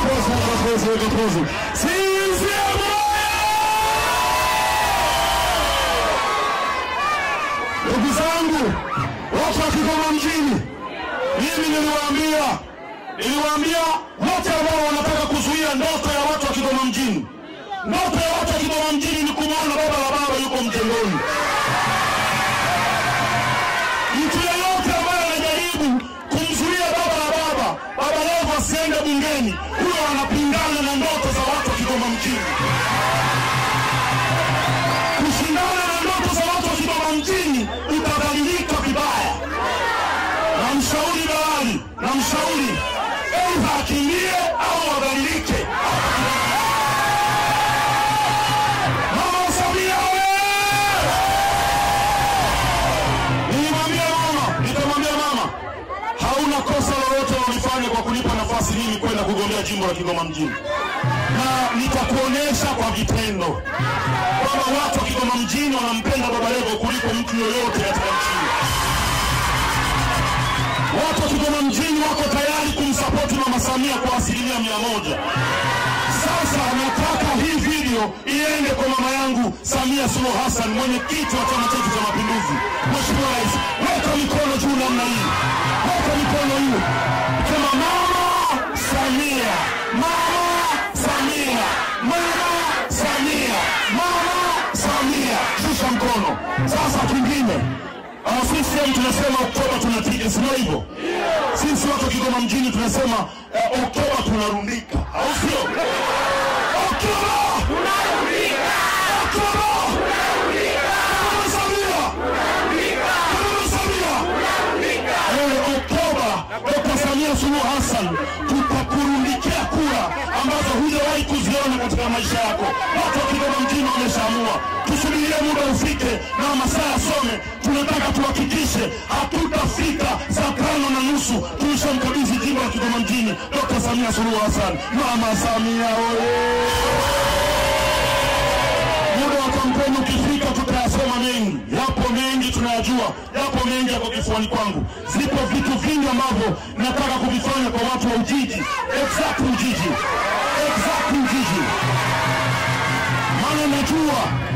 Weka pose, weka pose, weka pose. CCM! Ndugu zangu, watu wa Kigoma mjini, mimi niliwaambia wote ambao wanataka kuzuia ndoto ya watu wa Kigoma mjini. Ndoto ya watu wa Kigoma mjini ni kumwona baba la baba yuko mjengoni. Mtu yeyote ambaye anajaribu kumzuia baba la baba, Baba Levo asiende bungeni, huyo anapingana na ndoto za watu wa Kigoma mjini. Kushindana na ndoto za watu wa Kigoma mjini utabadilika vibaya. Namshauri Dalali, namshauri aidha akimbie au abadilike. Mama Samia wewe! Nitamwambia mama, hauna kosa lolote ulifanya kwa kunipa nafasi mimi kwenda kugombea jimbo la Kigoma mjini. Na nitakuonesha kwa vitendo kwamba watu wa Kigoma mjini wanampenda Baba Levo kuliko mtu yoyote katika nchi. Watu wa Kigoma mjini wako tayari kumsapoti Mama Samia kwa 100%. Sasa nataka hii video iende kwa mama yangu Samia Suluhu Hassan, mwenyekiti wa Chama chetu cha Mapinduzi. Mheshimiwa Rais, weka mikono juu namna hii. Weka mikono juu. Sema Mama Samia, Mama Samia, Mama Samia, Mama Samia. Shusha mkono. Sasa kingine, CCM tunasema Oktoba tunapiga, sio hivyo? Sisi watu wa Kigoma mjini tunasema Oktoba tunarundika, au sio? Oktoba tunarundika. Oktoba tunarundika. Mama Samia tunarundika. Mama Samia tunarundika. Oktoba Dr. Samia Suluhu Hassan tutakurundikia kura ambazo hujawahi kuziona katika maisha yako. Watu wa Kigoma mjini wameshaamua. Tusubirie muda ufike na masaa yasome. Tunataka tuhakikishe hatutafika saa 5:30 tulishamkabidhi jimbo la Kigoma mjini Dr. Samia Suluhu Hassan. Mama Samia oye! Muda wa kampeni ukifika tutayasema mengi. Yapo mengi tunayajua, yapo mengi yako kifuani kwangu. Zipo vitu vingi ambavyo nataka kuvifanya kwa watu wa Ujiji. Exact Ujiji. Exact Ujiji. Maana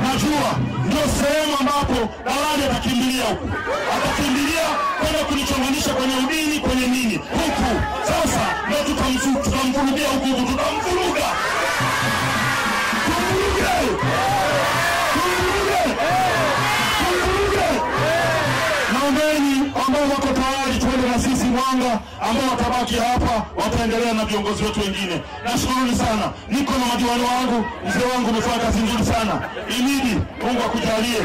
najua ndio sehemu ambapo Dalali atakimbilia huku. Atakimbilia kwenda kunichonganisha kwenye udini, kwenye nini huku. Sasa ndio tutamvurugia huku, tutamvuruga. Tumvuruge. Tumvuruge. Tumvuruge. Naombeni ambao wako tayari tuende na sisi Mwanga, ambao watabaki hapa wataendelea na viongozi wetu wengine. Nashukuruni sana. Niko na madiwani wangu, mzee wangu umefanya kazi nzuri sana. Imidi, Mungu akujalie.